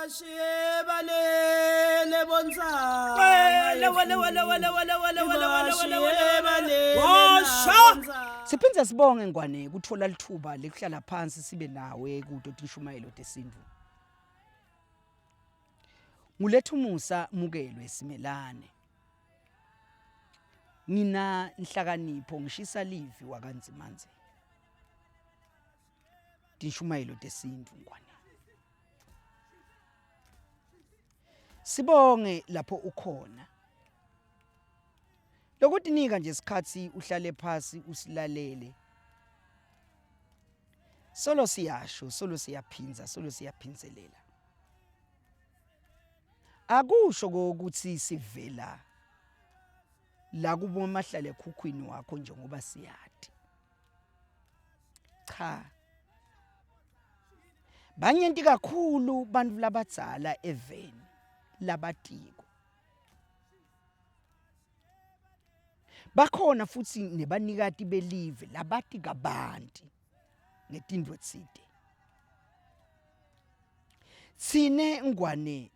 Ibashiye balele bontsanga. Wele wele wele wele wele wele wele wele wele wele balele Washa! Siphindze sibonge Ngwane kutfola lithuba lekuhlala phansi sibe nawe kuto tinshumayelo tesintfu. Ngulethu Musa mukelwe simelane. Ngina nhlakanipho ngishisa livi wakanzimanzi. Tinshumayelo tesintfu Ngwane. Sibonge lapho ukhona. Lokutinika nje isikhathi uhlale phasi usilalele. Solo siyasho, solo siyaphinza, solo siyaphindzelela. Akusho ukuthi sivela la kubo mahlale ekhukhwini wakho njengoba siyati. Cha. Banyenti kakhulu bantfu labadzala eveni labatiko. Bakhona futhi nebanikati belive labati kabanti ngetintfo tsite. Tsine Ngwane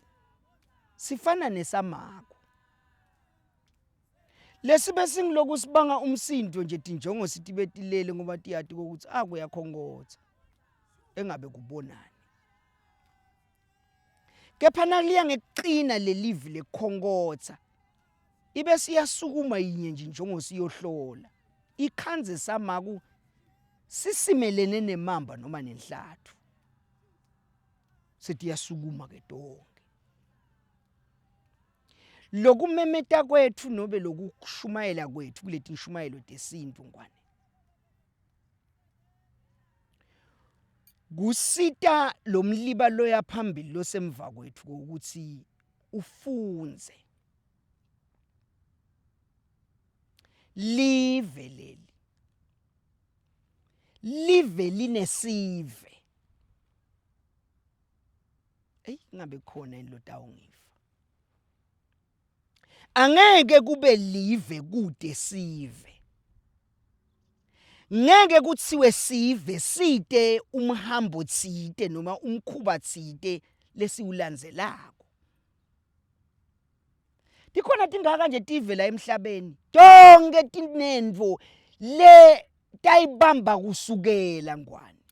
sifana nesamako. Lesibe singiloku sibanga umsindo nje tinjongo sitibe tilele ngoba tiyati ukuthi akuyakhongotha engabe kubonani. Kepha nakuliya ngekuqina lelivi lekukhonkotha ibe siyasukuma yinye nje njengosiyohlola ikhandze samaku sisimelene nemamba noma nenhlathu setiyasukuma ke tonke lokumemeta kwetfu nobe lokushumayela kwetfu kuleti nshumayelo tesintfu ngwane kusita lo mliba loya phambili losemva kwetfu ukuthi ufundze live leli live linesive eyi ngabe khona yini lotawungiva Angeke kube live kude sive. Ngeke kuthiwe sive site umhambo tsite noma umkhuba tsite lesiwulandzelako. Tikhona tingaka nje tive la emhlabeni. Tonke tinentfo le tayibamba kusukela ngwane.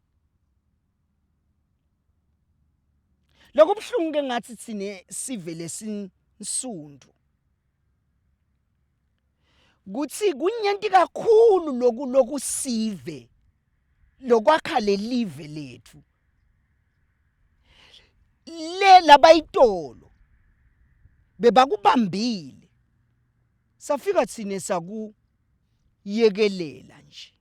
Lokubuhlungu ke ngathi thine sive lesinsundu kuthi kunyenti kakhulu loku lokusive lokwakha lelive lethu le labayitolo bebakubambile safika thine saku yekelela nje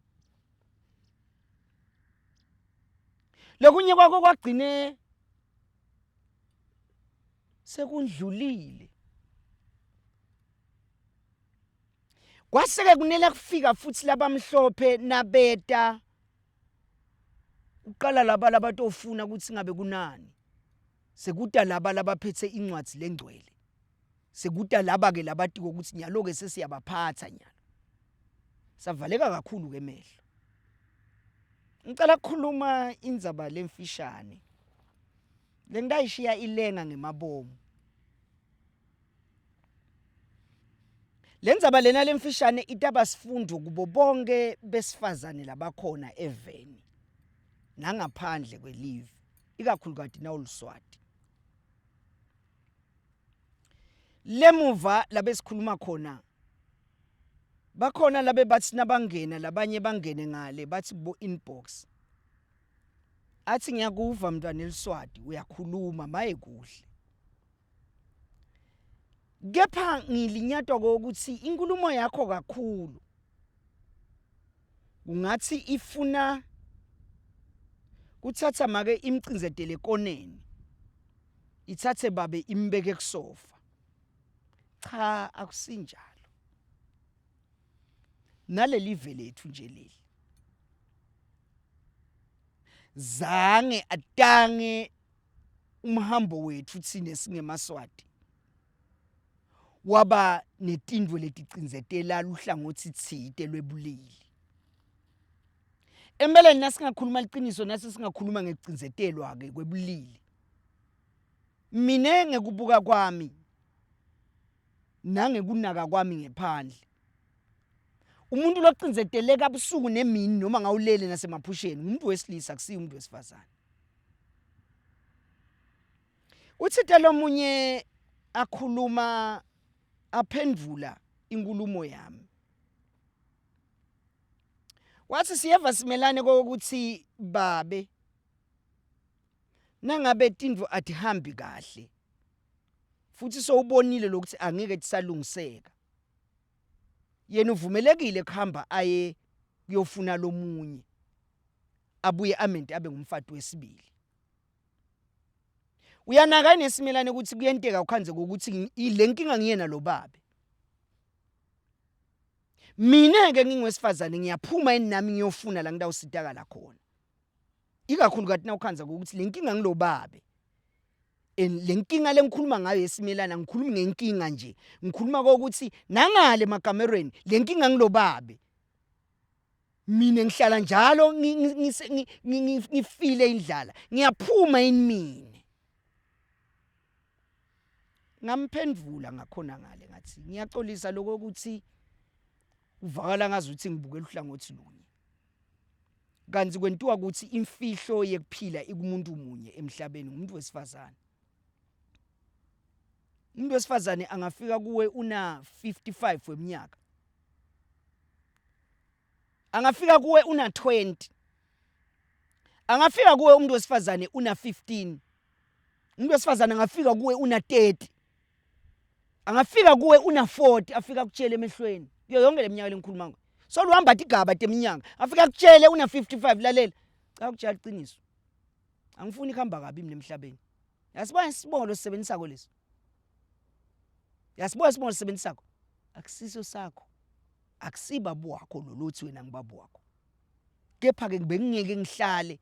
Lokunye kwako kwagcine sekundlulile. Kwaseke kunela kufika futhi labamhlophe nabeta uqala laba labatofuna ukuthi ngabe kunani. Sekuta laba labaphethe incwadi lengcwele. Sekuta laba ke labatiko ukuthi nyalo ke sesiyabaphatha nyalo. Savaleka kakhulu ke emehlo. Ngicela ukukhuluma indzaba lemfishane. Lengitayishiya ilenga ngemabomu. Lendzaba lena lemfishane itaba sifundo kubo bonke besifazane labakhona eveni nangaphandle kwelive ikakhulukati nawuluswati. Lemuva labesikhuluma khona bakhona labe bathi nabangena labanye bangene ngale bathi kubo inbox athi ngiyakuva mntwana eliswati uyakhuluma maye kuhle kepha ngilinyatwa kokuthi inkulumo yakho kakhulu kungathi ifuna kuthatha make imcinzetele ekoneni ithathe babe imbeke kusofa cha akusinjalo naleli lethu nje leli zange atange umhambo wethu thina singemaswati waba netintfo leticindzetela luhlangothi tsite lwebulili empeleni nasingakhuluma liqiniso nasi singakhuluma ngekucindzetelwa-ke kwebulili. Mina ngekubuka kwami nangekunaka kwami ngephandle umuntu locindzeteleka busuku nemini noma ngawulele nasemaphusheni umuntu wesilisa kusiyo umuntu wesifazane uthite lomunye akhuluma aphendvula inkulumo yami wathi siyeva simelane kokuthi babe nangabe tintfo atihambi kahle futhi sowubonile lokuthi angeke tisalungiseka yena uvumelekile kuhamba aye kuyofuna lomunye abuye amente abe ngumfati wesibili uyanaka inesimelane ukuthi kuyenteka ukhanze ukuthi le nkinga ngiyena lo babe mina ke ngingwesifazane ngiyaphuma enami ngiyofuna la ngitawusitakala khona ikakhulu kati nawukhanza ukuthi le nkinga ngilobabe and le nkinga lengikhuluma ngayo yesimelana ngikhuluma ngenkinga nje ngikhuluma kokuthi nangale emakamerweni le nkinga ngilobabe mina ngihlala njalo ngifile indlala ngiyaphuma yini mina ngamphendvula ngakhona ngale ngathi ngiyaxolisa lokho ukuthi kuvakala ngazuthi ngibukela uhlangothi lunye kanti kwentiwa ukuthi imfihlo yekuphila ikumuntu munye emhlabeni umuntu wesifazane umuntu wesifazane angafika kuwe una 55 weminyaka angafika kuwe una 20 angafika kuwe umuntu wesifazane una 15 umuntu wesifazane angafika kuwe una 30 angafika kuwe una 40 afika kutshele emehlweni kuyo yonke leminyaka lengikhuluma ngayo so luhamba tigaba teminyaka afika kutshele una 55 lalela cha ukutshela iqiniso angifuni kuhamba kabi mina emhlabeni yasibona isibongo losebenzisako leso yasibona isibongo losebenzisako akusiso sakho akusibabu wakho lolothi wena ngibaba wakho kepha ke bengingeke ngihlale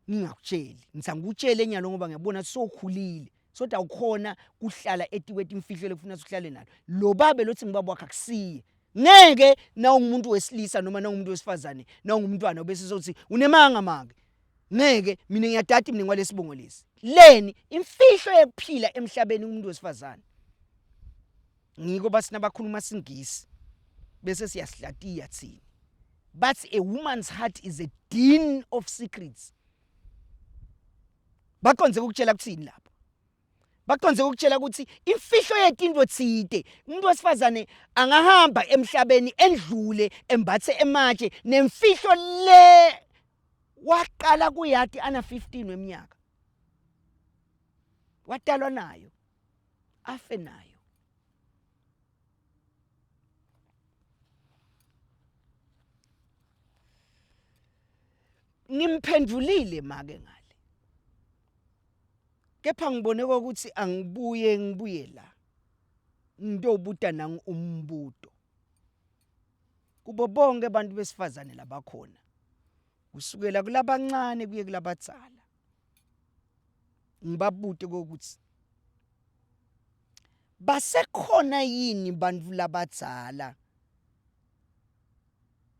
ngingakutsheli ngithi angikutshele enyalo ngoba ngiyabona sokhulile soda awukhona kuhlala etikweti imfihlo lekufuna uhlale nalo lo babe lothi ngibaba wakhe akusiye ngeke na ungumuntu wesilisa noma na ungumuntu wesifazane na ungumntwana bese sothi unemanga make ngeke mina ngiyadada mina ngwalesibongo lesi leni imfihlo yekuphila emhlabeni umuntu wesifazane ngiko bathi nabakhuluma singisi bese siyasihlatiya thina bathi a woman's heart is a den of secrets baqonze ukutshela kuthini lapho baqonze ukutshela ukuthi imfihlo yetinto thide umuntu wesifazane angahamba emhlabeni endlule embathe ematshe nemfihlo le waqala kuyati ana 15 weminyaka watalwa nayo afe nayo ngimphendulile make ngale kepha ngibone ukuthi angibuye ngibuye la ngitobuta nangu umbuto kubo bonke abantu besifazane labakhona kusukela kulabancane kuye kulabadzala ngibabute kokuthi basekhona yini bantu labadzala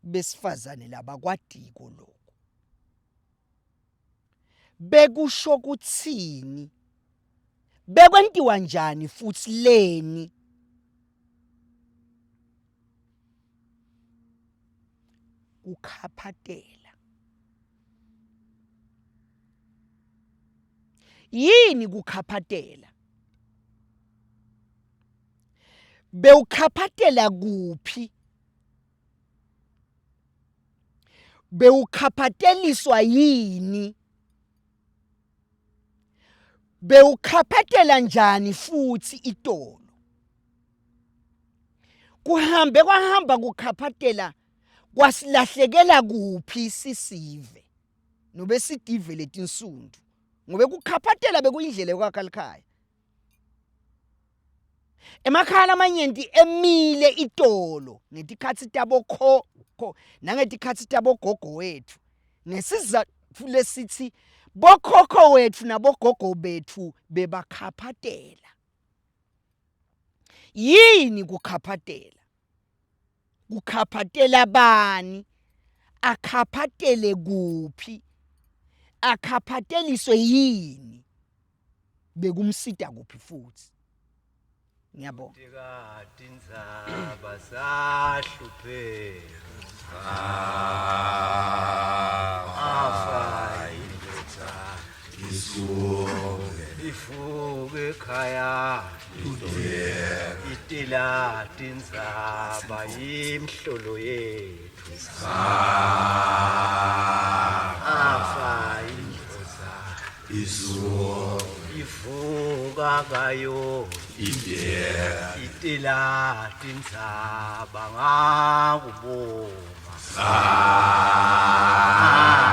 besifazane labakwadiko lokho bekusho kuthini bekwentiwa njani futhi leni kukhaphatela yini kukhaphatela bewukhaphatela kuphi bewukhaphateliswa yini bewukhaphatela njani futhi itolo kuhambe kwahamba kukhaphatela kwasilahlekela kuphi sisive nobe sitive letinsundu ngobe kukhaphatela bekuyindlela yokwakha likhaya emakhaya lamanyenti emile itolo ngetikhatsi tabokhokho nangetikhatsi tabogogo wethu ngesizatfu lesitsi bokhokho wetfu nabogogo betfu bebakhaphatela yini kukhaphatela kukhaphatela bani akhaphatele kuphi akhaphateliswe yini Bekumsita kuphi futhi? Ngiyabonga. Tindzaba sahlupheka afa indvodza isuke ifuke ekhaya itila tindzaba yimhlolo yethu afa indvodza isuke ivuka kayo itila tindzaba ngakubonga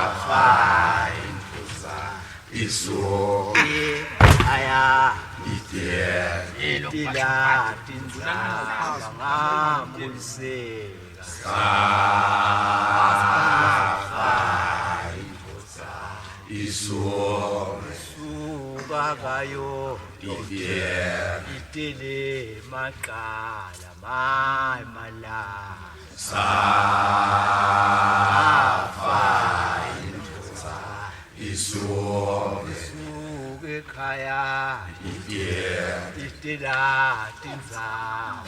afa indvodza isuke aya itila tindzaba ngabuliseka isuke suka kayo itele maqala mai mala isuke suke ekhaya itila tindzaba